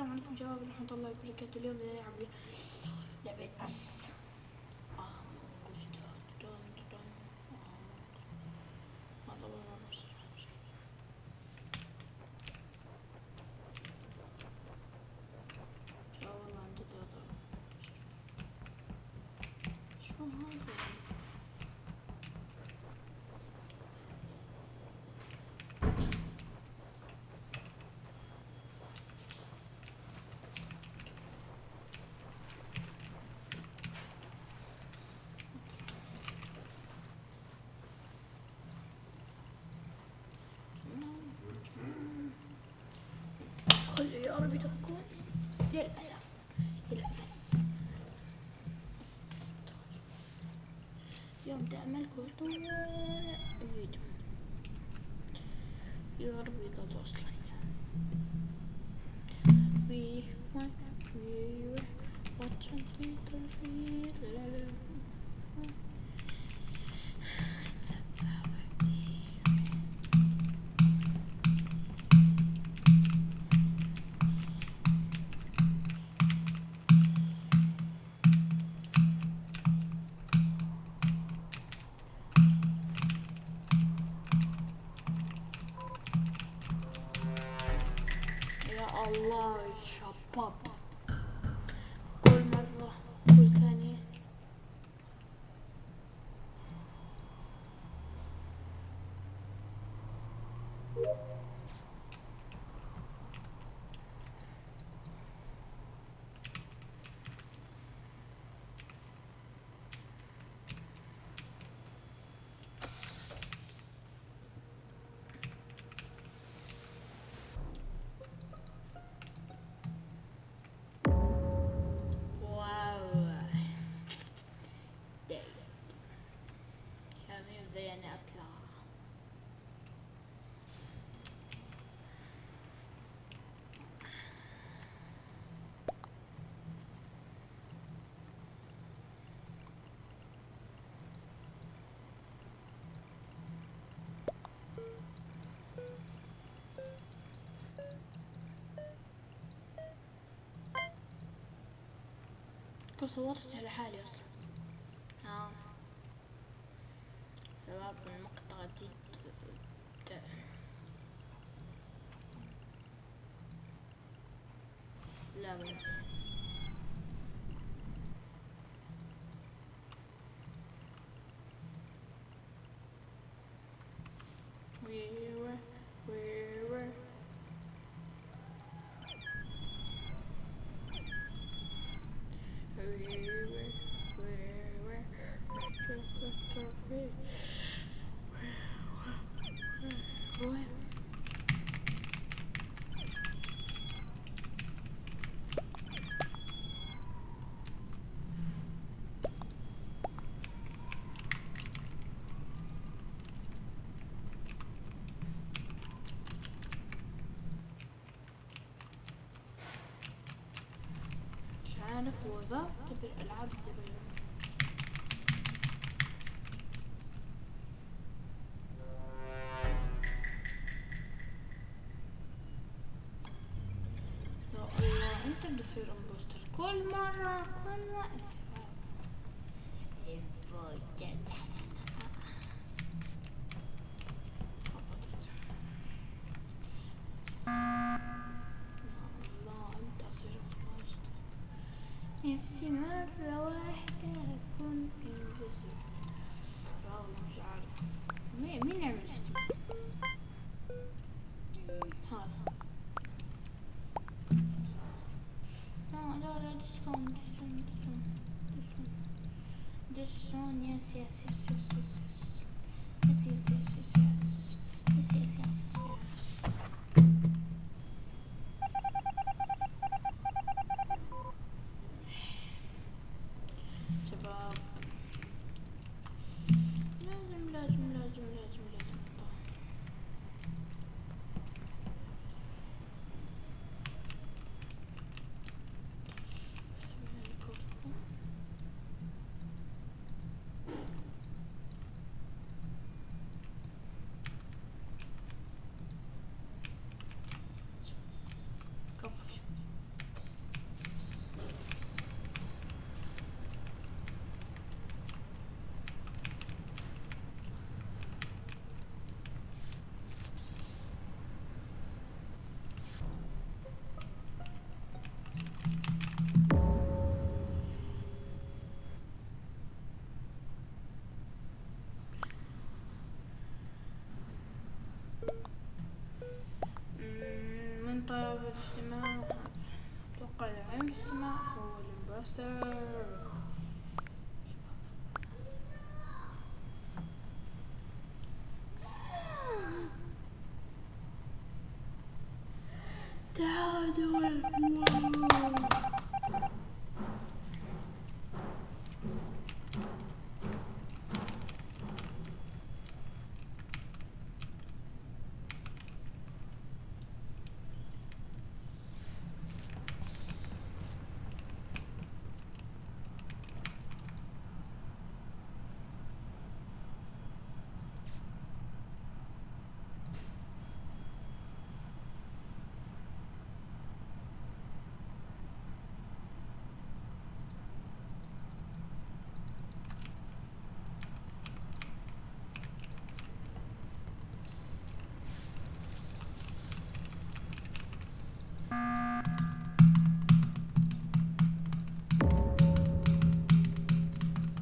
السلام عليكم شباب ورحمة الله وبركاته. اليوم بدنا نلعب لعبة والله عن جد هذا شو هذا؟ خلي يا ربي تكون. للأسف للأسف. اليوم بدي أعمل كل الفيديو. يا ربي ضل أصلا. We want we watch يا الله شباب، كل مرة كل ثانية. واو، دايت يعني بدي يعني اطلع. صورت لحالي اصلا. شباب المقطع جديد. لا بس we were we were we were we were مش عارف وظبط بالألعاب دبل. يا الله، انت بدي اصير impostor كل مرة، كل مرة. impostor. يا الله، انت اصير impostor. نفسي مرة واحدة أكون impostor. والله مش عارف مين يعمل هذا. لا لا لا، this one, this one, this one, this one, this one, yes yes yes yes yes yes yes yes yes yes yes yes yes yes. شباب لازم لازم لازم لازم لازم أطلع. بسم الله الكرة. اتوقع العلم الاجتماع هو ال impostor. تعادل.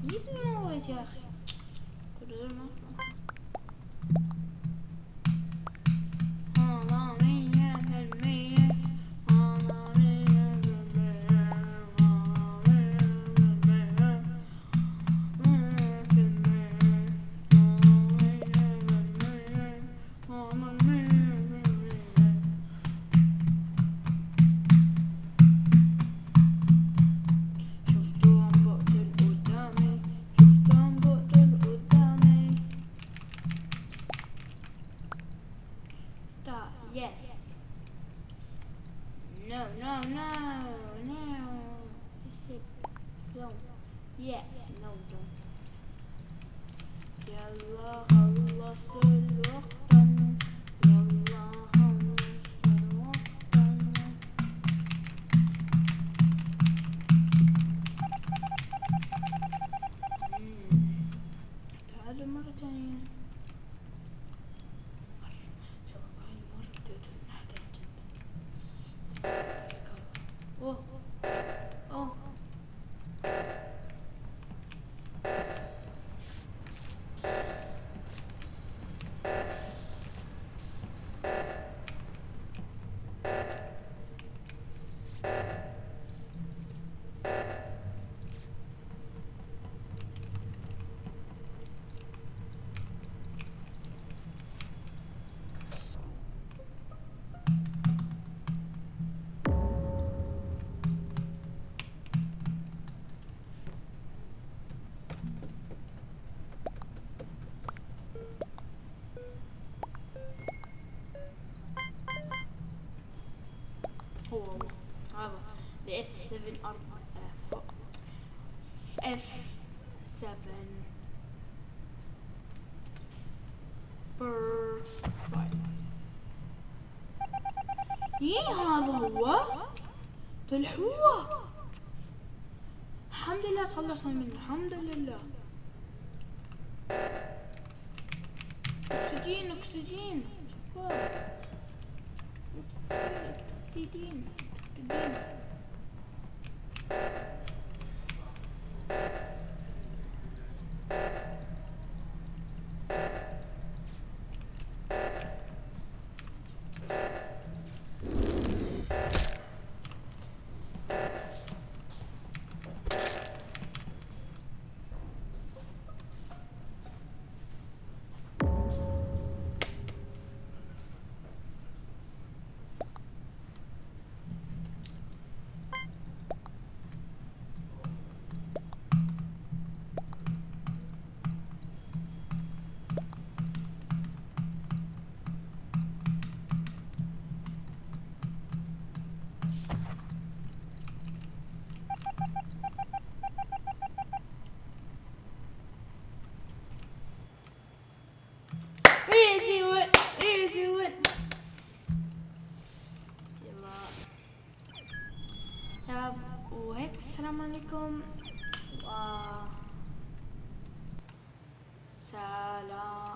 مين بيموت يا اخي؟ كل دول ما شفتو عم بقتل قدامي، شفتو عم بقتل قدامي. Stop. Yes. No, no, no, no. It's it. No. Yeah. No, don't. يلا خلص الوقت، يلا خلص الوقت. تعالوا مرة تانية. مرة شباب، هاي المرة بدي أقتل حدا عن جد. في كهرباء. أوه أوه. هو هو هذا F 7 R F 7 بر 5. ايه هذا هو طلع هو. الحمد لله تخلصنا منه، الحمد لله. اكسجين اكسجين شباب، اكسجين اكسجين. Easy win, easy win. يلا شباب، وهيك السلام عليكم و سلام.